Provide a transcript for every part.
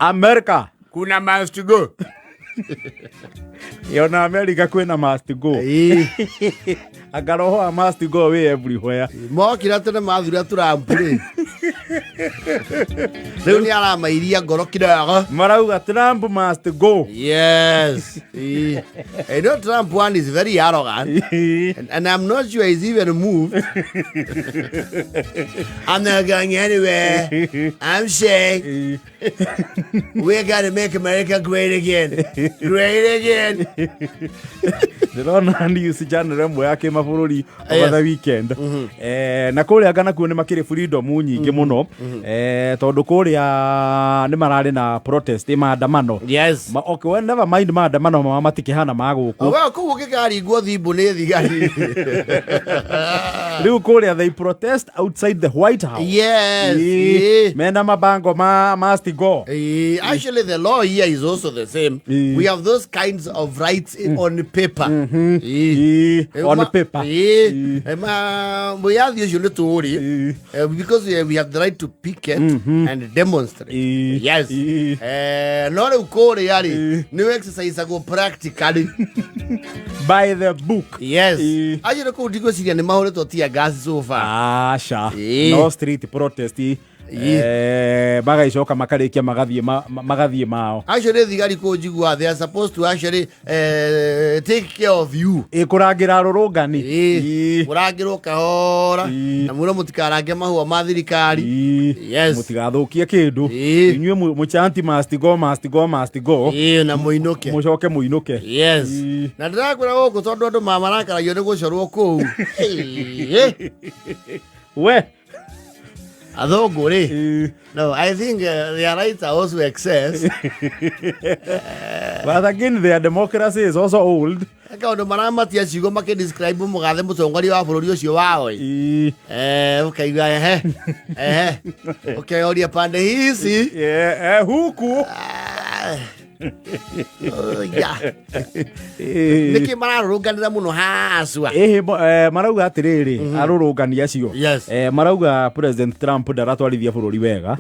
America. Kuna must go. Yona America kwĩna must go. Ĩĩ. Anga roho wa must go wĩ everywhere. Mokira tene mathura Trump rĩ, rĩu nĩ aramairia ngoro kidogo. Marauga Trump must go. Yes. Ĩĩ. I know Trump one is very arrogant. And I'm not sure he's even moved. I'm not going anywhere. I'm saying we got to make America great again. Great again. Ndĩrona news channel ĩmwe ya kĩmabũrũri over the weekend. Na kũrĩa ngana kuo nĩ makĩrĩ freedom nyingĩ mũno. Tondũ kũrĩa nĩ mararĩ na protest, maandamano. Okay, well, never mind maandamano mao matikĩhana ma gũkũ. Well, kũu ũngĩkaringwo thimũ nĩ thigari. Rĩu kũrĩa they protest outside the White House. Mena mabango ma must go. Actually, the law here is also the same. We have those kinds of rights on paper. On paper. Wĩyathi ũcio nĩ tũũrĩ. Because we have the right to picket and demonstrate. Yes. No rĩu kũrĩa rĩ, nĩ exercisagwo practically. By the book. Yes. Actually, kũu ndigwĩciria nĩ mahũrĩtwo tear gas so far. Aca. No street protest. Magagĩcoka makarĩkia magathiĩ magathiĩ mao. Actually, thigari kũu njiguaga they are supposed to actually take care of you. Ĩ kũrangĩra arũrũngani. Mũrangĩrwo kahora. Na mwĩrwo mũtikarange mahũa ma thirikari. Yes. Mũtigathũkie kĩndũ. Inyuĩ mũchanti must go, must go, must go. Na mũinũke. Mũcoke mũinũke. Yes. Na ndĩrakwĩra gũkũ tondũ andũ marakaragio nĩ gũcorwo kũu. We. Athũngũ rĩ. No, I think their rights are also excess. But again, their democracy is also old. Kaũndũ maramatia ciugo makĩ-describe mũgathe mũtongoria wa bũrũri ũcio wao. Ũkaigua ehe. Ehe. Ũkeyoria pande hici. Yeah, huku. Oh, yeah. Nĩkĩ mararũrũnganĩra mũno haswa? Ĩhĩ, marauga atĩrĩrĩ, arũrũngani acio. Yes. Marauga President Trump ndaratwarithia bũrũri wega.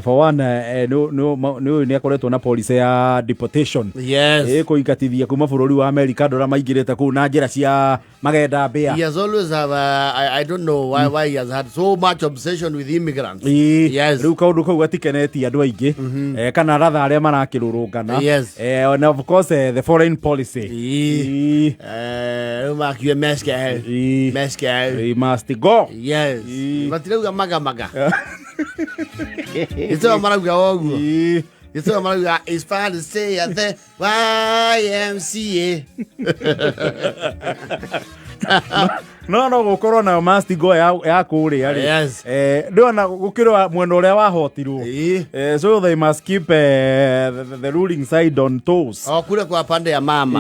For one, nĩ nĩ akoretwo na policy ya deportation. Yes. Kũingatithia kuma bũrũri wa America andũ arĩa maingĩrĩte kũu na njĩra cia magenda mbĩa. He has always have I don't know why he has had so much obsession with immigrants. Yes. Rĩu kaũndũ kau gatikenetie andũ aingĩ. Kana ratha arĩa marakĩrũrũngana. Yes. And of course, the foreign policy. Rĩu makiuge Meskel. Meskel. He must go. Yes. Matirauga maga maga. Ito marauga ũguo. Ito marauga it's fine to say at the YMCA. No gũkorwo nayo must go ya kũrĩa rĩ. Yes. Ndĩrona gũkĩrwo mwena ũrĩa wahotirwo. So they must keep the ruling side on toes. O kule kwa pande ya mama.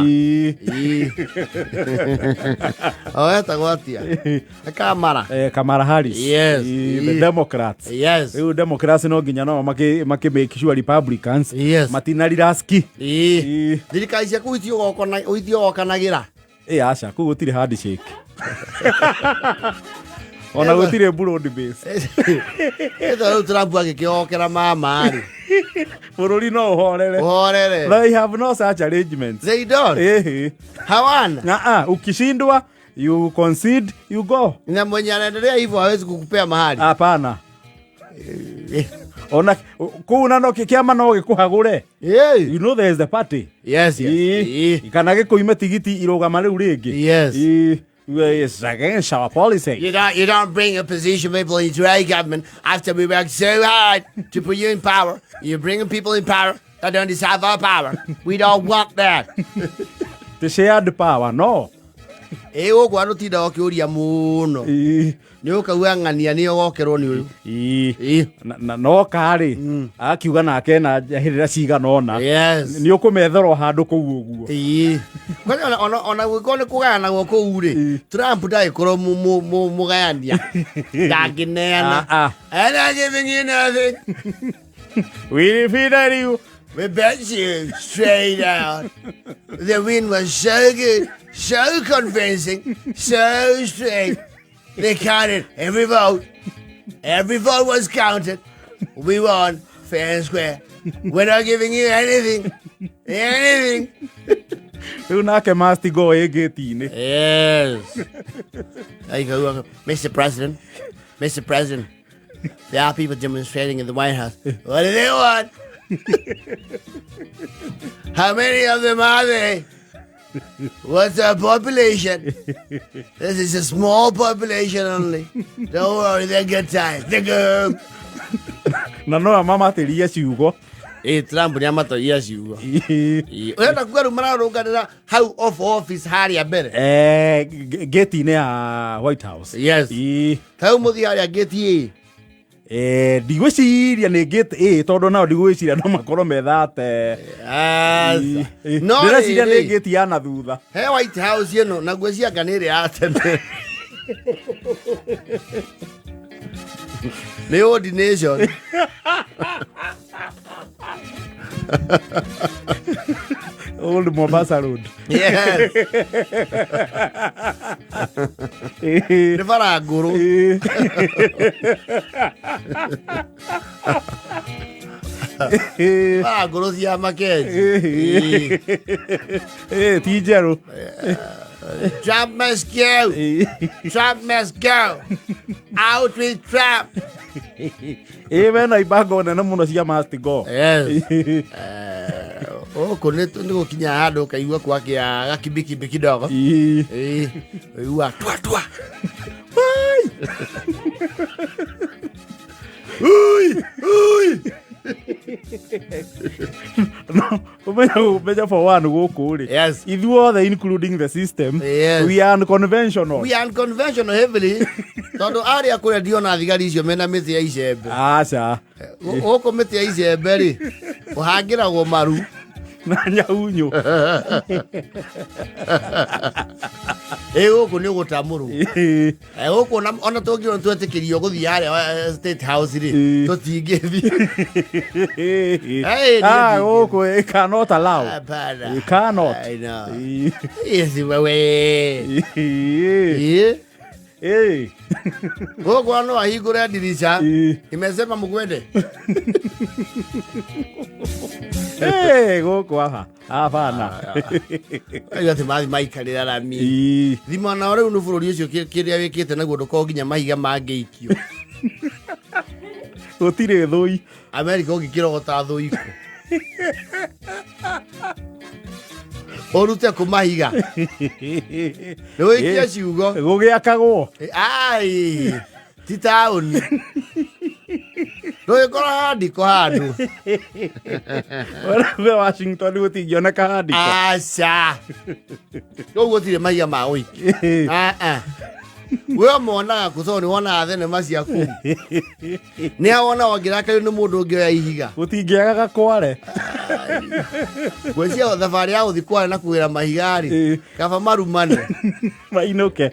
O etagwo atĩa? Kamara. Kamala Harris. Yes. The Democrats. Yes. Rĩu Democrats no nginya no makĩ make sure Republicans. Yes. Matinariraski. Thirikari cia kũu itiogokanagĩra. Aca, kũu gũtirĩ handshake. Ona gũtirĩ broad base. Ĩtho rĩu Trump agĩkĩhokera mama rĩ. Bũrũri no ũhorere. Ũhorere. They have no such arrangements. They don't. Hawana. Ukishindwa you concede, you go. Na mwenye anaendelea hivyo hawezi kukupea mahali. Hapana. Ona kũu na no kĩama no gĩkũhagũre. You know there is the party. Yes, yes. Kana gĩkũime tigiti irũgama rĩu rĩngĩ. Yes. It's against our policy. You don't bring opposition people into our government after we worked so hard to put you in power. You're bringing people in power that don't deserve our power. We don't want that. The shared power, no. Gũkũ andũ tindaga ũkĩũria mũno. Nĩ ũkauga ng'ania nĩ ũgokerwo nĩ ũyũ. Na no karĩ akiuga nake na njahĩrĩra cigana ũna. Yes. Nĩ ũkũmethera handũ kũu ũguo. Kwani ona gwĩkorwo nĩ kũgayanagwo kũu rĩ, Trump ndagĩkorwo mũgayania. Ndangĩneana. And I'm giving you nothing. We defeated you. We bet you straight out. The win was so good, so convincing, so straight. They counted every vote. Every vote was counted. We won Fair and square. We're not giving you anything. Anything. Rĩu nake must go ĩ ngĩti-inĩ. Yes. There you go. Mr. President. Mr. President. There are people demonstrating in the White House. What do they want? How many of them are they? What's our population? This is a small population only. Don't worry, they'll get tired. They go. Na no amamatĩrie ciugo. Ĩ Trump nĩ amatoria ciugo. Ũrenda kuga rĩu mararũnganĩra hau off office harĩa mbere. Ngĩti-inĩ ya White House. Yes. Ĩ. Hau mũthiĩ harĩa gate ĩ. Ndigwĩciria nĩ gate ĩ, tondũ nao ndigwĩciria no makorwo methate. Aca. No Ndĩreciria nĩ rĩrĩ, gate ya na thutha. He White House ĩno na ngwĩciria nĩ ĩrĩa ya tene. Nĩ old nation. Old Mombasa Road. Yes. Nĩ bara ngũrũ. Bara ngũrũ cia Makenji. Ti njerũ. Trump must go. Trump must go. Out with Trump. Ĩ mena ibango nene mũno cia must go. Yes. Gũkũ nĩ gũkinya handũ ũkaigua kwakĩa gakimbikimbĩ kidogo. Ĩĩ, ũigua twa twa. Ui, ui. No, ũmenya ũmenya for one gũkũ rĩ, Yes. ithuothe including the system, Yes. we are unconventional. We are unconventional heavily. Tondũ arĩa kũrĩa ndiona thigari icio mena mĩtĩ ya icembe. Aca. Gũkũ mĩtĩ ya icembe rĩ, ũhangĩragwo maru. Na nyaunyũ. Ĩ gũkũ nĩ ũgũtamũrwo. Gũkũ ona tũngĩona twetĩkĩrio gũthiĩ harĩa State House rĩ, tũtingĩthiĩ. Hey, Ah, niĩ gũkũ it cannot allow. Hapana. It cannot. I know. Yes, wewe. Ĩ. Gũkũ no ahingũre ndirica. Imesema mkwende. Gũkũ aha hapana. Aigua atĩ mathi maikarĩra rami. Thima nao rĩu nĩ bũrũri ũcio kĩrĩa wĩkĩte naguo ndũkorwo nginya mahiga mangĩikio. Gũtirĩ thũi. Amerika ũngĩkĩrogota thũi kũ? Ũrute kũ mahiga? Nĩ wĩikie ciugo. Gũgĩakagwo. Ai, ti taũni. Ndũgĩkora handiko handũ. We Washington gũtingĩoneka handiko. Aca. Kũu gũtirĩ mahiga ma gũikia. Ah, ah. We monaga kũ tondũ nĩ wonaga thenema cia kũu. Nĩ awona wangĩrakario nĩ mũndũ ũngĩ oya ihiga. Gũtingĩaga gakware. Ngwĩciria thabarĩ ya gũthiĩ kware na kũgĩra mahiga rĩ, kaba marumane. Mainũke.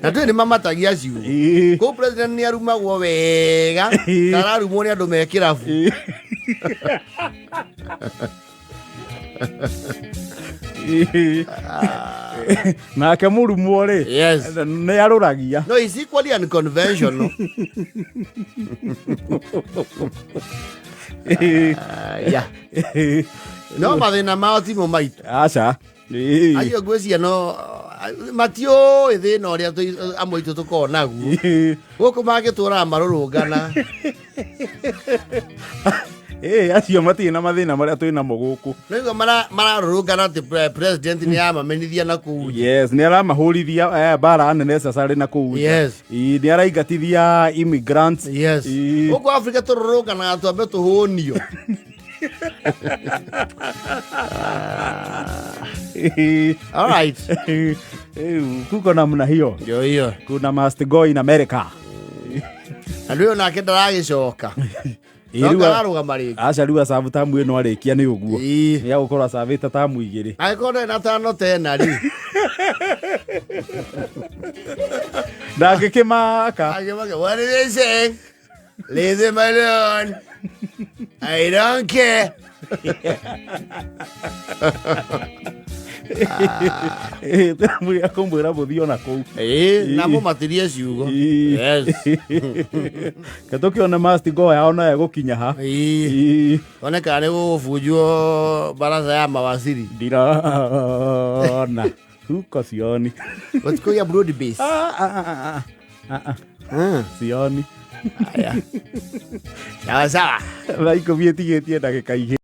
Na ndũĩ nĩ mamatagia ciugo. Kũu president nĩ arumagwo wega, ta ararumwo nĩ andũ me kĩrabu. Nake mũrumwo rĩ, Yes. nĩ arũragia. No, it's equally unconventional. Yeah. No mathĩna mao timo maitũ. Aca. Acio ngwĩciria no matiũĩ thĩna ũrĩa amwe aitũ tũkoragwo naguo. Gũkũ mangĩtũraga marũrũngana. Acio matirĩ na mathĩna marĩa twĩ namo gũkũ. No igua mararũrũngana atĩ president nĩ amamenithia na kũu nja. Yes, nĩ aramahũrithia mbara nene necessary na kũu nja. Yes. Nĩ araingatithia immigrants. Yes. Gũkũ Afrika tũrũrũnganaga twambe tũhũnio. All right. Kuko namna hiyo. Ndio hiyo. Kuna must go in America. Na ndio nake ndaragĩcoka. No kararũgama rĩngĩ. Aca rĩu acabu tamu ĩno arĩkia nĩ ũguo. Ĩĩ. Nĩ agũkorwo acabĩte tamu igĩrĩ. Angĩkorwo ndarĩ na tano tena rĩ. Ndangĩkĩmaka. Angĩmaka, what did they say? Leave them alone. I don't care. Mwĩra kũmwĩra mũthiĩ ona kũu. Ĩĩ, na mũmatirie ciugo. Ĩĩ. Yes. Ke tũkĩone mastingo yao nayo ĩgũkinya ha. Ĩĩ. Ĩĩ. One kana nĩ gũgũbunjwo baraza ya mawaziri. Ndirona huko sioni. Gũtikũgĩa broad base. Ah, ah, ah, ah, ah, ah. Sioni. Haya. Sawa sawa. Thaa 10 ĩtigĩtie ndagĩka 2.